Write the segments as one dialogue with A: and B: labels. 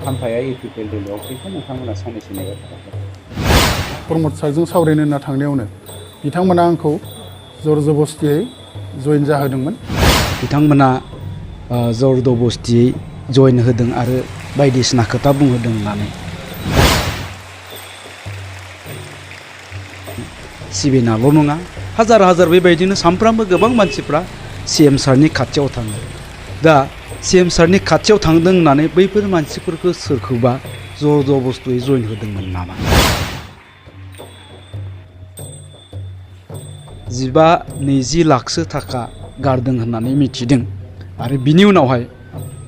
A: खाम्फाया UPPL दोलोआव फैखो नोंथांमोना साननैसो नेबाय थादों।
B: प्रमद सारजों सावरायनो होनना थांनायावनो बिथांमोना आंखौ जर जबस्तियै जइन जाहोदोंमोन।
C: बिथांमोना जर जबस्तियै जइन होदों आरो बायदिसिना खोथा बुंहोदों होननानै सिबिनाल' नङा हाजार हाजार बेबायदिनो सानफ्रामबो गोबां मानसिफ्रा CM सारनि खाथियाव थाङो। दा CM सारनि खाथियाव थांदों होननानै बैफोर मानसिफोरखौ सोरखौबा जर जबस्तियै जइन होदोंमोन नामा? 15-20 लाखसो थाखा गारदों होननानै मिथिदों आरो बिनि उनावहाय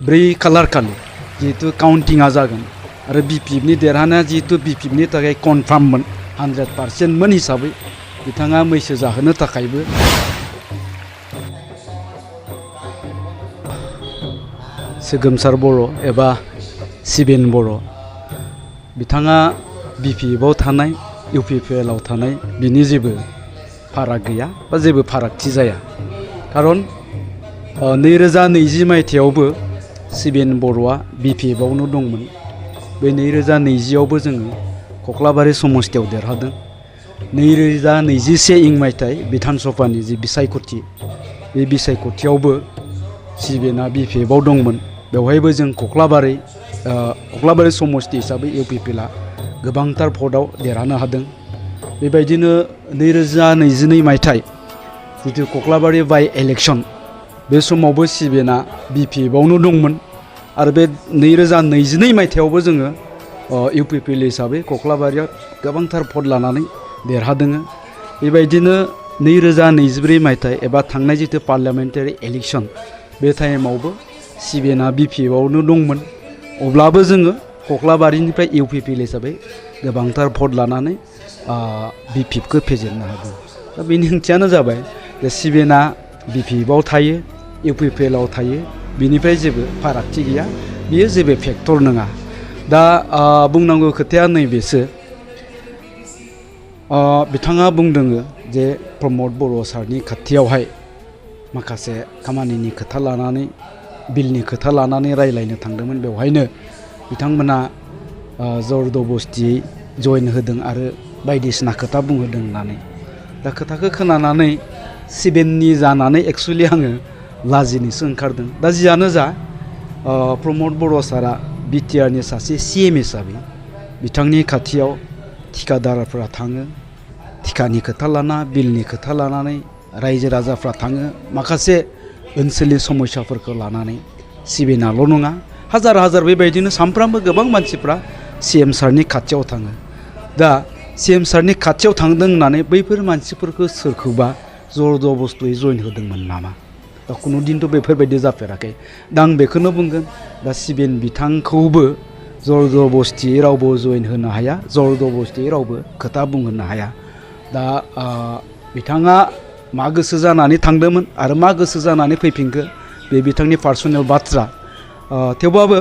C: 4 खालार खालि जिहेतु काउन्टिंआ जागोन आरो BPFनि देरहानाया जिहेतु BPFनि थाखाय कनफार्ममोन 100% हिसाबै बिथाङा मैसो जाहोनो थाखायबो सोगोमसार बर' एबा सिबेन बर' बिथाङा BPFआव थानाय UPPL आव थानाय बिनि जेबो फाराग गैया बा जेबो फारागथि जाया। खारन 2020 मायथाइयावबो सिबेन बर'आ BPFआवनो दंमोन। बे 2020आवबो जोङो कक्लाबारि समस्तियाव देरहादों। 2021 मायथाइ बिधान सभानि जि बिसायख'थि बे बिसायख'थियावबो सिबेना BPFआव दंमोन। बेवहायबो जों कक्लाबारि समस्ति हिसाबै UPPLआ गोबांथार भटआव देरहानो हादों। बेबायदिनो 2022 मायथाइ जितु कक्लाबारि बाइ इलेक्शन बे समावबो सिबेना BPFआवनो दंमोन आरो बे 2022 मायथाइयावबो जोङो UPPL हिसाबै कक्लाबारियाव गोबांथार भट लानानै देरहादों। बेबायदिनो 2024 मायथाइ एबा थांनाय जितु पार्लियामेन्टारि इलेक्शन बे टाइमावबो सिबेना BPFआवनो दंमोन। अब्लाबो जोङो कक्लाबारिनिफ्राय UPPL हिसाबै गोबांथार भट लानानै BPFखौ फेजेननो हादों। दा बेनि ओंथियानो जाबाय जे सिबेना BPFआव थायो UPPLआव थायो बिनिफ्राय जेबो फारागथि गैया, बियो जेबो फेक्टर नङा। दा बुंनांगौ खोथाया नैबेसो, बिथाङा बुंदों जे प्रमद बर' सारनि खाथियावहाय माखासे खामानिनि खोथा लानानै बिलनि खोथा लानानै रायलायनो थांदोंमोन। बेवहायनो बिथांमोना जर जबस्तियै जइन होदों आरो बायदिसिना खोथा बुंहोदों होननानै। दा खोथाखौ खोनानानै सिबेननि जानानै एक्सुवेलि आङो लाजिनोसो ओंखारदों। दा जियानो जा प्रमद बर' सारा BTRनि सासे CM हिसाबै बिथांनि खाथियाव थिखादारफ्रा थाङो, थिखानि खोथा लाना बिलनि खोथा लानानै रायजो राजाफ्रा थाङो, माखासे ओनसोलनि समस्याफोरखौ लानानै। सिबेनाल' नङा हाजार हाजार बेबायदिनो सानफ्रामबो गोबां मानसिफ्रा CM सारनि खाथियाव थाङो। दा CM सारनि खाथियाव थांदों होननानै बैफोर मानसिफोरखौ सोरखौबा जर जबस्तियै जइन होदोंमोन नामा? दा खुनु दिनथ' बेफोरबायदि जाफेराखै। दा आं बेखौनो बुंगोन, दा सिबेन बिथांखौबो जर जबस्तियै रावबो जइन होनो हाया, जर जबस्तियै रावबो खोथा बुंहोनो हाया। दा बिथाङा मा गोसो जानानै थांदोंमोन आरो मा गोसो जानानै फैफिनखो बे बिथांनि पार्सनेल बाथ्रा। थेवबाबो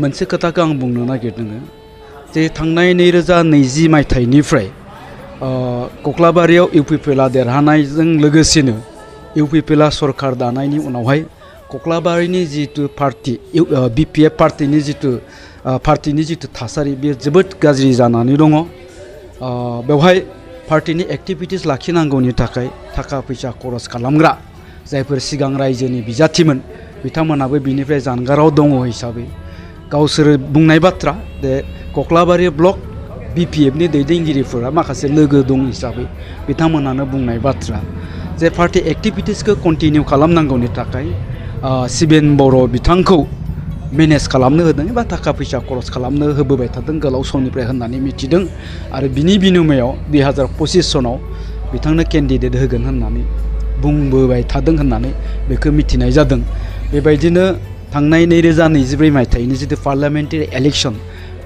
C: मोनसे खोथाखौ आं बुंनो नागिरदों जे थांनाय 2020 मायथाइनिफ्राय कक्लाबारियाव UPPLआ देरहानायजों लोगोसेनो UPPLआ सरकार दानायनि उनावहाय कक्लाबारिनि जितु पार्टि BPF पार्टिनि जितु थासारि बेयो जोबोद गाज्रि जानानै दङ। बेवहाय पार्टिनि एक्टिभिटिस लाखिनांगौनि थाखाय थाखा फैसा खरस खालामग्रा जायफोर सिगां रायजोनि बिजाथिमोन बिथांमोनाबो बिनिफ्राय जानगाराव दङ हिसाबै गावसोर बुंनाय बाथ्रा जे कक्लाबारि ब्लक BPFनि दैदेनगिरिफोरा माखासे लोगो दं हिसाबै बिथांमोनानो बुंनाय बाथ्रा जे पार्टि एक्टिभिटिसखौ कन्टिनिउ खालामनांगौनि थाखाय सिबेन बर' बिथांखौ मेनेज खालामनो होदों एबा थाखा फैसा खरस खालामनो होबोबाय थादों गोलाव समनिफ्राय होननानै मिथिदों आरो बिनि बिनिमयाव 2025 सनाव बिथांनो केन्डिडेट होगोन होननानै बुंबोबाय थादों होननानै बेखौ मिथिनाय जादों। बेबायदिनो थांनाय 2024 मायथाइनि जितु पार्लियामेन्टारि इलेक्शन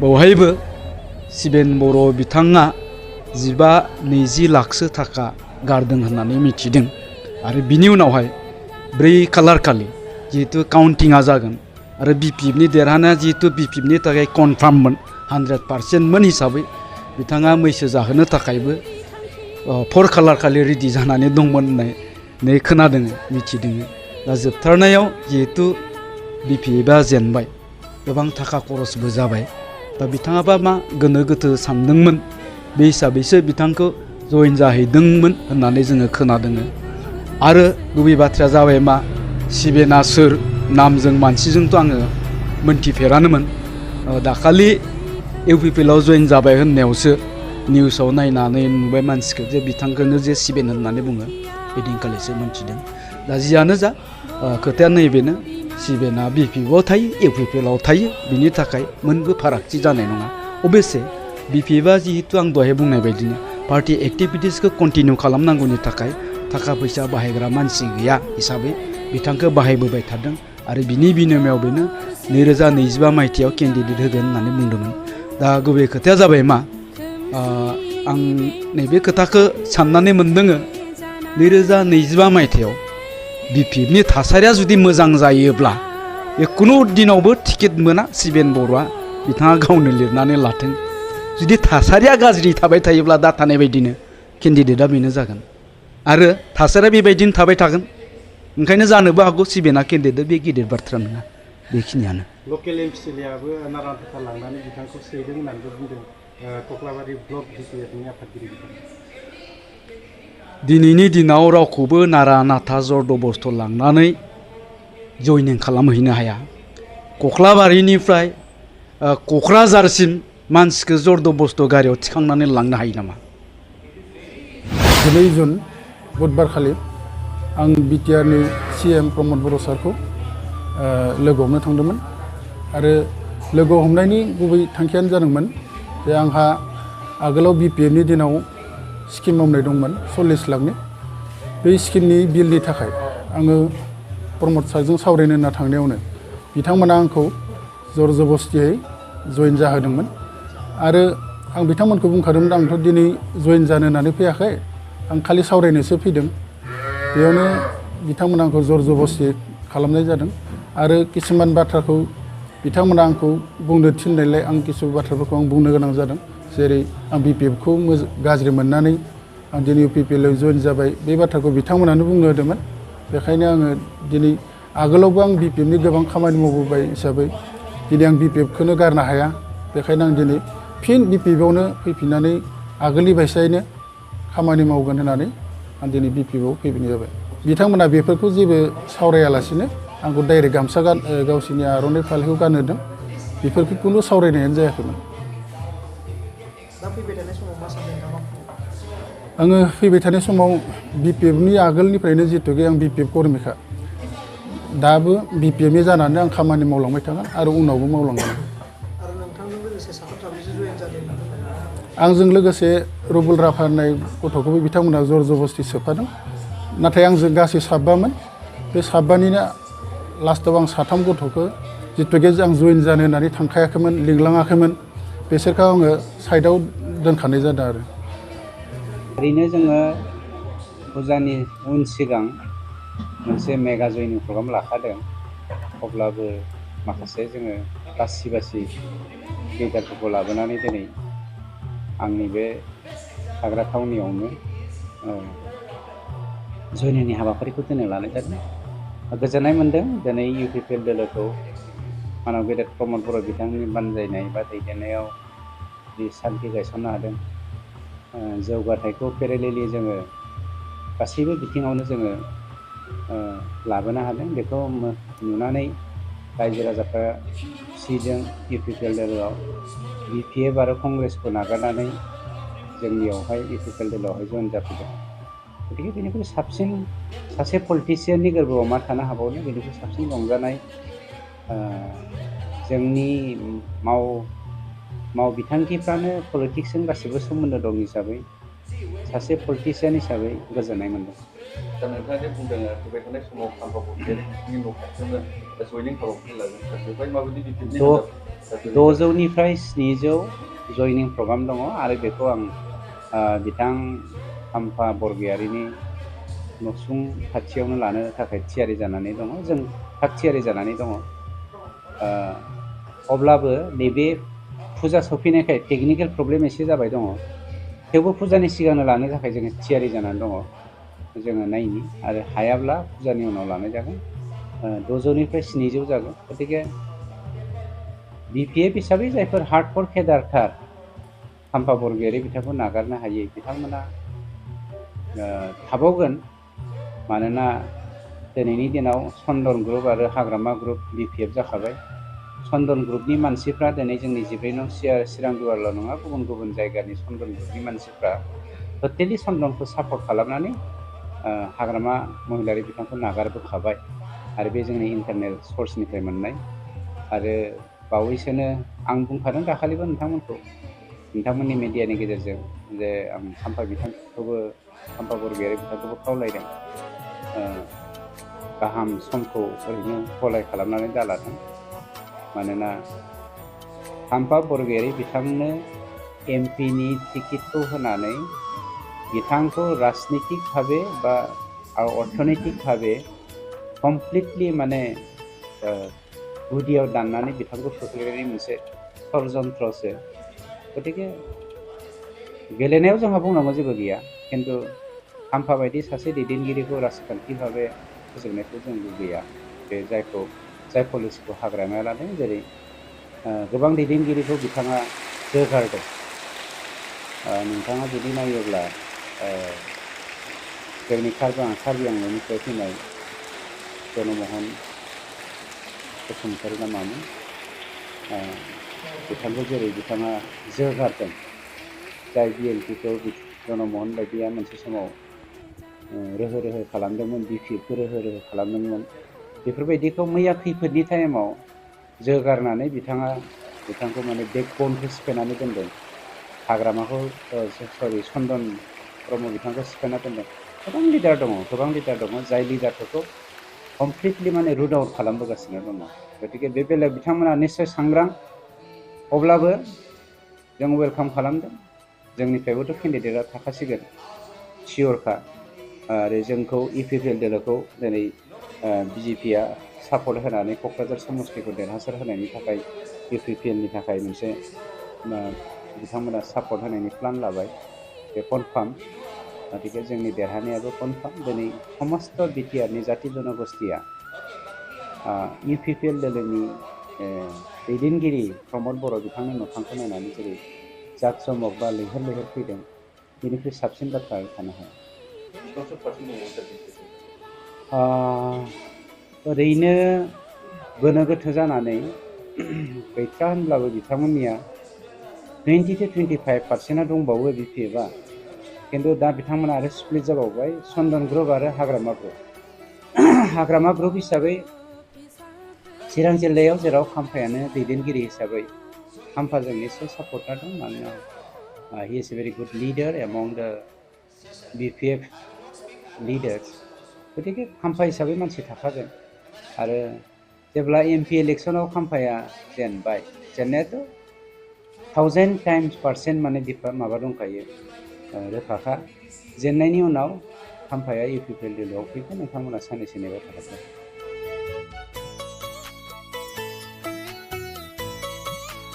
C: बेवहायबो सिबेन बर' बिथाङा 15-20 लाखसो थाखा गारदों होननानै मिथिदों आरो बिनि उनावहाय 4 खालार खालि जिहेतु काउन्टिंआ जागोन आरो BPFनि देरहानाया जिहेतु BPFनि थाखाय कनफार्ममोन 100% हिसाबै बिथाङा मैसो जाहोनो थाखायबो 4 खालार खालि रेडि जानानै दंमोन होननाय खोनादों मिथिदों। दा जोबथारनायाव जिहेतु BPFआ जेनबाय गोबां थाखा खरसबो जाबाय दा बिथाङाबा मा गोनो गोथो सानदोंमोन बे हिसाबैसो बिथांखौ जइन जाहैदोंमोन होननानै जोङो खोनादों आरो गुबै बाथ्राया जाबाय मा सिबेना सोर नामजों मानसिजोंथ' आङो मोनथिफेरानोमोन दाखालि UPPL आव जइन जाबाय होननायावसो निउसाव नायनानै नुबाय मानसिखौ जे बिथांखौनो जे सिबेन होननानै बुङो बेदिनखालिसो मोनथिदों दा जियानो जा खोथाया नैबेनो सिबेना BPP आव थायो UPPL आव थायो बिनि थाखाय मोनबो फारागथि जानाय नङा अबयसे BPP आ जिहेतु आं दहाय बुंनाय बायदिनो पार्टी एक्टिभिटिसखौ कन्टिनिउ खालामनांगौनि थाखाय थाखा फैसा बाहायग्रा मानसि गैया हिसाबै बिथांखौ बाहायबोबाय थादों आरो बिनि बिनिमयाव बेनो 2025 मायथाइयाव केन्डिडेट होगोन होननानै बुंदोंमोन दा गुबै खोथाया जाबाय मा आं नैबे खोथाखौ साननानै मोनदों 2025 मायथाइयाव BPPनि थासारिया जुदि मोजां जायोब्ला बे कुनु दिनावबो टिकेट मोना सिबेन बर'आ बिथाङा गावनो लिरनानै लाथों जुदि थासारिया गाज्रि थाबाय थायोब्ला दा थानाय बायदिनो केन्डिडेटआ बेनो जागोन आरो थासारिया बेबायदिनो थाबाय थागोन ओंखायनो जानोबो हागौ सिबेना केन्डिडेट बे गिदिर बाथ्रा नङा बेखिनियानो
D: लकेल एमसिएलएआबो नारानाथा लांनानै बिथांखौ सैदों होननानैबो बुंदों कक्लाबारि ब्लक BPPनि आफादगिरि बिथाङा
C: दिनैनि दिनाव रावखौबो नारा नाथा जरदबस्थ लांनानै जइनिं खालामहैनो हाया कक्लाबारिनिफ्राय क'क्राझारसिम मानसिखौ जरदबस्थ गारियाव थिखांनानै लांनो हायो नामा
B: 2 जुन बुधबार खालि आं बिटिआरनि CM प्रमद बर' सारखौ लोगो हमनो थांदोंमोन आरो लोगो हमनायनि गुबै थांखियानो जादोंमोन जे आंहा आगोलाव BPPनि दिनाव स्किम मावनाय दंमोन 40 लाखनि बे स्किमनि बिलनि थाखाय आङो प्रमद सारजों सावरायनो होनना थांनायावनो बिथांमोना आंखौ जर जबस्तियै जइन जाहोदोंमोन आरो आं बिथांमोनखौ बुंखादोंमोन आंथ' दिनै जइन जानो होननानै फैयाखै आं खालि सावरायनोसो फैदों बेयावनो बिथांमोना आंखौ जर जबस्ति खालामनाय जादों आरो किसुमान बाथ्राखौ बिथांमोना आंखौ बुंनो थिननायलाय आं किसु बाथ्राफोरखौ आं बुंनो गोनां जादों जेरै आं BPPखौ गाज्रि मोननानै आं दिनै UPPL आव जइन जाबाय बे बाथ्राखौ बिथांमोनानो बुंनो होदोंमोन बेखायनो आङो दिनै आगोलावबो आं BPPनि गोबां खामानि मावबोबाय हिसाबै दिनै आं BPPखौनो गारनो हाया बेखायनो आं दिनै फिन BPPआवनो फैफिननानै आगोलनि बायसायैनो खामानि मावगोन होननानै आं दिनै BPPआव फैफिननाय जाबाय बिथांमोना बेफोरखौ जेबो सावरायालासिनो आंखौ डाइरेक्ट गामसा गावसोरनि आर'नाइ फालिखौ गानहोदों बेफोरखौ खुनु सावरायनायानो जायाखैमोन आङो फैबाय थानाय समाव BPPनि आगोलनिफ्रायनो जिहेतुके आं BPP कर्मिखा दाबो BPPनि जानानै आं खामानि मावलांबाय थागोन आरो उनावबो मावलांगोन आंजों लोगोसे रुबुल राभा होननाय गथ'खौबो बिथांमोना जर जबस्ति सोफादों नाथाय आंजों गासै 7 बे 7निनो लास्टआव आं 3 गथ'खौ जितुके आं जइन जानो होननानै थांखायाखैमोन लिंलाङाखैमोन बिसोरखौ आङो साइडआव दोनखानाय जादों आरो
A: ओरैनो जोङो फुजानि उन सिगां मोनसे मेगा जइनिं प्रग्राम लाखादों अब्लाबो माखासे जोङो बासि लिडारफोरखौ लाबोनानै दिनै आंनि बे थाग्रा थावनियावनो जइनिंनि हाबाफारिखौ दिनै लानाय जादों गोजोननाय मोन्दों दिनै UPPL दोलोखौ मानव गेदेर प्रमद बर' बिथांनि बानजायनाय बा दैदेननायाव जि सान्थि गायसननो हादों जौगाथायखौ पेरेलेलि जोङो गासैबो बिथिङावनो जोङो लाबोनो हादों बेखौ नुनानै रायजो राजाफ्रा खुसिजों UPPL दोलोआव BPF आरो कंग्रेसखौ नागारनानै जोंनियावहाय UPPL दोलोआवहाय जइन जाफैदों गतिके बेनिख्रुइ साबसिन सासे पलिटिसियाननि गोरबोआव मा थानो हाबावनो बेनिख्रुइ साबसिन रंजानाय जोंनि माव बिथांखिफ्रानो पलिटिक्सजों गासिबो सोमोन्दो दं हिसाबै सासे पलिटिसियान हिसाबै गोजोननाय मोनदों
E: दा नोंथाङा जे बुंदों फैबाय थानाय समाव काम्पा बर'नि न' खाथियावनो जइनिं हाबाफारि लागोन बेवहाय माबायदि BPPनि
A: 600निफ्राय 700 जइनिं प्रग्राम दङ आरो बेखौ आं बिथां काम्पा बरगयारिनि नसुं खाथियावनो लानो थाखाय थियारि जानानै दङ जों थाग थियारि जानानै दङ अब्लाबो नैबे फुजा सफैनायखाय टेकनिकेल प्रब्लेम एसे जाबाय दङ थेवबो फुजानि सिगांनो लानो थाखाय जोङो थियारि जानानै दङ जोङो नायनि आरो हायाब्ला फुजानि उनाव लानाय जागोन 600निफ्राय 700 जागोन गतिके BPF हिसाबै जायफोर हार्डकर केडारथार खाम्फा बरगयारि बिथांखौ नागारनो हायै बिथांमोना थाबावगोन मानोना दिनैनि दिनाव चन्दन ग्रुप आरो हाग्रामा ग्रुप BPF जाखाबाय चन्दन ग्रुपनि मानसिफ्रा दिनै जोंनि 14 नं चिरां दुवारल' नङा गुबुन गुबुन जायगानि चन्दन ग्रुपनि मानसिफ्रा टटेलि चन्दनखौ सापर्ट खालामनानै हाग्रामा महिलारि बिथांखौ नागारबोखाबाय आरो बे जोंनि इन्टारनेल सर्सनिफ्राय मोननाय आरो बावैसोनो आं बुंखादों दाखालिबो नोंथांमोननि मिडियानि गेजेरजों जे आं खाम्फा बरगयारि बिथांखौबो खावलायदों गाहाम समखौ ओरैनो फलाय खालामनानै दालाथों मानोना खाम्फा बरगयारि बिथांनो एमपिनि टिकेटखौ होनानै बिथांखौ राजनितिक भाबे बा अर्थनैतिक भाबे कमप्लिटलि माने गुदियाव दाननानै बिथांखौ खोख्लैनायनि मोनसे षड़यन्त्रसो गतिके गेलेनायाव जोंहा बुंनांगौ जेबो गैया खिन्थु खाम्फा बायदि सासे दैदेनगिरिखौ राजखान्थि भाबे फोजोबनायखौ जों लुबैया बे जाय पलिसिखौ हाग्रामाया लादों जेरै गोबां दैदेनगिरिखौ बिथाङा जोगारदों नोंथाङा जुदि नायोब्ला जोंनि कार्बि आंलंनिफ्राय फैनाय जनमोहन बसुमतारी ना मामोन बिथांखौ जेरै बिथाङा जोगारदों जाय BNPखौ जनमोहन बायदिया मोनसे समाव रोहो रोहो खालामदोंमोन BPFखौ रोहो रोहो खालामदोंमोन बेफोरबायदिखौ मैया खैफोदनि टाइमाव जोगारनानै बिथांखौ माने बेकबनखौ सिफायनानै दोनदों हाग्रामाखौ चन्दन ब्रह्म बिथांखौ सिफायना दोनदों गोबां लिडार दङ जाय लिडारफोरखौ कमप्लिटलि माने रुट आउट खालामबोगासिनो दङ गतिके बे बेलायाव बिथांमोना निस्सय सांग्रां अब्लाबो जों वेलकाम खालामदों जोंनिफ्रायबोथ' केन्डिडेटआ थाखासिगोन सियरखा आरो जोंखौ UPPL दोलोखौ दिनै BJPआ सापर्ट होनानै क'क्राझार समस्तिखौ देरहासार होनायनि थाखाय UPPLनि थाखाय मोनसे बिथांमोना सापर्ट होनायनि प्लान लाबाय बे कनफार्म गतिके जोंनि देरहानायाबो कनफार्म दिनै समस्त बिटिआरनि जाति जनगोष्ठिया UPPL दोलोनि दैदेनगिरि प्रमद बर' बिथांनि मोखांखौ नायनानै जेरै जाक-जमक बा लैहोर लैहोर फैदों बेनिख्रुइ साबसिन बाथ्रा थानो हाया ओरैनो गोनो गोथो जानानै गैथ्रा होनब्लाबो बिथांमोननिया 20 to 25% दंबावो BPFआ खिन्थु दा बिथांमोना आरो स्प्लिट जाबावबाय चन्दन ग्रुप आरो हाग्रामा ग्रुप हिसाबै चिरां जिल्लायाव जेराव खाम्फायानो दैदेनगिरि हिसाबै खाम्फाजों निस्सय सापर्टार दं मानोना he is a very good leader among the BPF leaders गतिके खाम्फा हिसाबै मानसि थाखागोन आरो जेब्ला MP इलेक्सनाव खाम्फाया जेननायाथ' 1000 times% माने माबा दंखायो रोखाखा जेननायनि उनाव खाम्फाया UPPL दोलोआव फैगोन नोंथांमोना साननैसो नेबाय थागोन